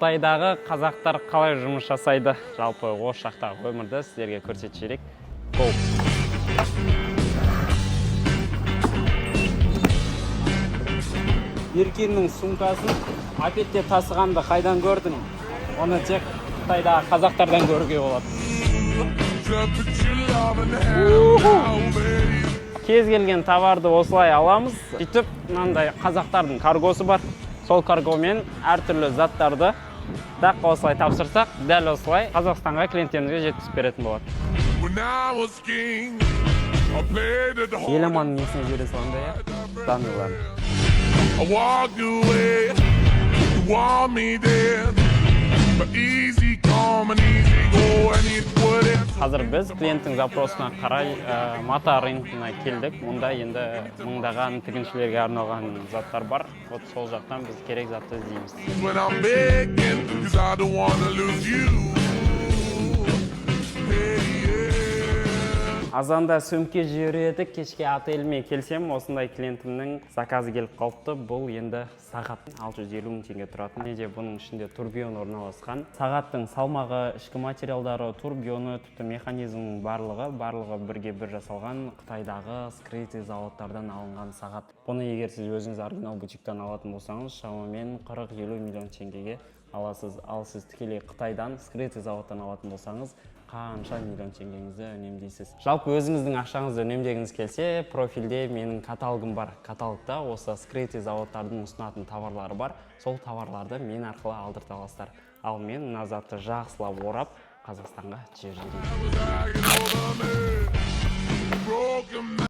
Қытайдағы қазақтар қалай жұмыс жасайды, жалпы осы жақтағы өмірді сіздерге көрсетіп жіберейік. Go! Еркиннің сумкасын мопедте тасығанды қайдан көрдің? Оны тек Қытайдағы қазақтардан көруге болады. Кез келген товарды осылай аламыз. Сөйтіп, мынандай қазақтардың каргосы бар. Сол каргомен әртүрлі заттарды дақ осылай тапсырсақ, дәл осылай Қазақстанға, клиенттерімізге жеткізіп беретін болады. When I was king, I played it hard. Еламанның несіне жібере саламын да, иә, данныйларын. I walked away, you want me then. But easy come and easy go, and it wouldn't. Қазір біз клиенттің запросына қарай мата рыногына келдік. Мұнда енді мыңдаған тігіншілерге арналған заттар бар. Вот сол жақтан біз керек затты іздейміз. When I'm begging, 'cause I don't wanna lose you. Hey, yeah. Азанда сөмке жіберіп едік, кешке отеліме келсем, осындай клиентімнің заказы келіп қалыпты. Бұл енді сағат, 650 мың теңге тұратын. Неде, бұның ішінде турбион орналасқан. Сағаттың салмағы, ішкі материалдары, турбионы, тіпті механизмінің барлығы, барлығы бірге бір жасалған, Қытайдағы скрытый заводтардан алынған сағат. Бұны егер сіз өзіңіз оригинал бутиктан алатын болсаңыз, шамамен 40-50 миллион теңгеге аласыз. Ал сіз тікелей Қытайдан, скрытый заводтан алатын болсаңыз, қанша миллион теңгеңізді үнемдейсіз. Жалпы, өзіңіздің ақшаңызды үнемдегіңіз келсе, профильде менің каталогым бар. Каталогта осы скрытый заводтардың ұсынатын товарлары бар. Сол товарларды мен арқылы алдырта аласыздар. Ал мен мына затты жақсылап орап, Қазақстанға жіберіп жіберейін. Was hanging over me. Broken